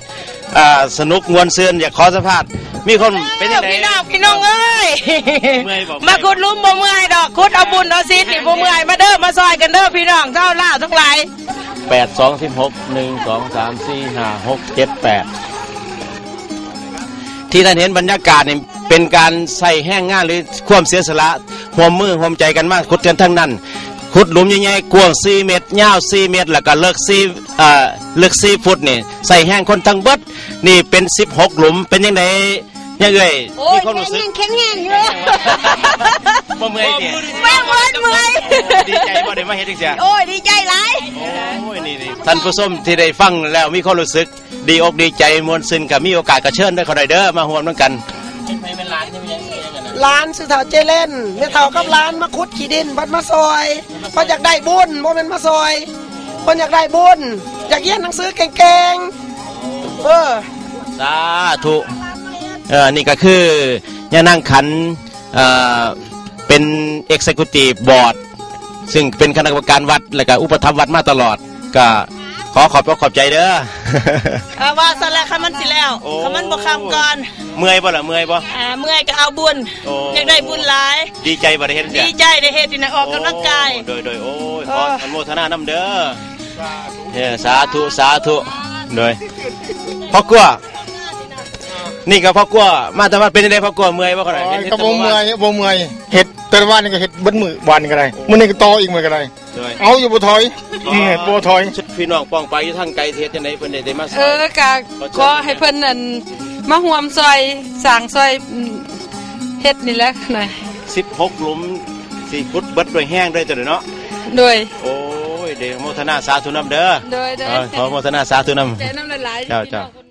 ອ່າ ສະໜຸກມ່ວນຊື່ນ. ຢາກຂໍສຳພາດ ມີຄົນເປັນຈັ່ງໃດ? ພີ່ນ້ອງ ພີ່ນ້ອງເອີຍ ເມື່ອຍບໍ່? ມາຂຸດຫຼຸມບໍ່ເມື່ອຍດອກ ຂຸດເອົາບຸນເອົາສິນນີ້ບໍ່ເມື່ອຍ. ມາເດີ ມາຊ່ອຍກັນເດີພີ່ນ້ອງຊາວລາວທັງຫຼາຍ. ແປດສອງສິບຫົກ ໜຶ່ງສອງສາມສີ່ຫ້າຫົກເຈັດແປດ ທີ່ທ່ານເຫັນບັນຍາກາດນີ້ ເປັນການໃຊ້ແຮງງານ ຫຼື ຄວາມເສຍສະຫຼະ ຮ່ວມມືຮ່ວມໃຈກັນມາຂຸດກັນທັງນັ້ນ. ຂຸດຫຼຸມໃຫຍ່ໆ ກວ້າງສີ່ເມັດ ຍາວສີ່ເມັດ ແລ້ວກໍເລິກສີ່ ເອີ ເລິກສີ່ຟຸດນີ້ ໃຊ້ແຮງຄົນທັງເບິດນີ້ເປັນສິບຫົກຫຼຸມ. ເປັນຈັ່ງໃດຍາເອື້ອຍ? ໂອ້ຍ ມີຄວາມຮູ້ສຶກ ແຂງແຮງ ແຂງແຮງຢູ່. ບໍ່ເມື່ອຍຕິ? ບໍ່ເມື່ອຍ ເມື່ອຍ. ດີໃຈບໍ່ໄດ້ມາເຮັດຈັ່ງຊີ້? ໂອ້ຍ ດີໃຈຫຼາຍ. ໂອ້ຍ ນີ້ໆ ທ່ານຜູ້ຊົມທີ່ໄດ້ຟັງແລ້ວມີຄວາມຮູ້ສຶກ ດີອົກດີໃຈມ່ວນຊື່ນ ກໍມີໂອກາດກໍເຊີນເດີ ເຂົາໄດ້ເດີ ມາຮ່ວມນຳກັນ. ຫຼານຊື່ເຖົ້າເຈເລນ ແມ່ເຖົ້າກັບຫຼານມາຂຸດຂີ້ດິນ ເພິ່ນມາຊ່ອຍ ເພິ່ນຢາກໄດ້ບຸນ ບໍ່ແມ່ນມາຊ່ອຍ ເພິ່ນຢາກໄດ້ບຸນ ຢາກຮຽນໜັງສືເກັ່ງໆ. ເອີ ສາທຸ. ເອີ ນີ້ກໍຄືຍານາງຂັນ ເອີ ເປັນ Executive Board ຊຶ່ງເປັນຄະນະກຳມະການວັດ ແລະກະອຸປະຖຳວັດມາຕະຫຼອດ ກະຂໍຂອບອົກຂອບໃຈເດີ. ເອີ ວ່າຊັ້ນແຫຼະ ຄັນມັນຊິແລ້ວ ໂອ້ ຄັນມັນບໍ່ຄ່ຳກ່ອນ. ເມື່ອຍບໍ່ລະ? ເມື່ອຍບໍ່? ອ່າ ເມື່ອຍກໍເອົາບຸນ. ໂອ້ ຢາກໄດ້ບຸນຫຼາຍ. ດີໃຈບໍ່ໄດ້ເຮັດຈັ່ງຊີ້? ດີໃຈໄດ້ເຮັດນີ້ນະ ອອກກຳລັງກາຍ. ໂອ້ ໂດຍໆ ໂອ້ຍ ເອີ ຂໍອະນຸໂມທະນານຳເດີ. ເອີ ສາທຸ ສາທຸ. ໂດຍ ພໍ່ຄົວ ນີ້ກໍພໍ່ຄົວ ມາແຕ່ວ່າເປັນຈັ່ງໃດພໍ່ຄົວ ເມື່ອຍບໍ່? ໂອ້ຍ ກໍບໍ່ເມື່ອຍ ບໍ່ເມື່ອຍ ເຮັດແຕ່ວານນີ້ກໍເຮັດເບິດມື້ ວານນີ້ກໍໄດ້ ມື້ນີ້ກໍຕໍ່ອີກ ມື້ກໍໄດ້. ໂດຍ ເອົາຢູ່ບໍ່ຖອຍ. ອໍ ເຮັດບໍ່ຖອຍ. ພີ່ນ້ອງປ້ອງປາຍຢູ່ທາງໄກເຮັດຈັ່ງໃດ ເພິ່ນໄດ້ ໄດ້ມາຊ່ອຍ? ເອີ ກໍຂໍໃຫ້ເພິ່ນ ອັນ ມາຮ່ວມຊ່ອຍສ້າງ ຊ່ອຍ ອືມ ເຮັດນີ້ແຫຼະນະ. ສິບຫົກຫຼຸມ ຊິຂຸດເບິດດ້ວຍແຮງເລີຍຕົວນີ້ເນາະ. ໂດຍ ໂອ້ຍ ເດ ໂມທະນາສາທຸນຳເດີ. ໂດຍໆ ເອີ ຂໍໂມທະນາສາທຸນຳ. ຂອບໃຈນຳຫຼາຍໆ ເຈົ້າໆ.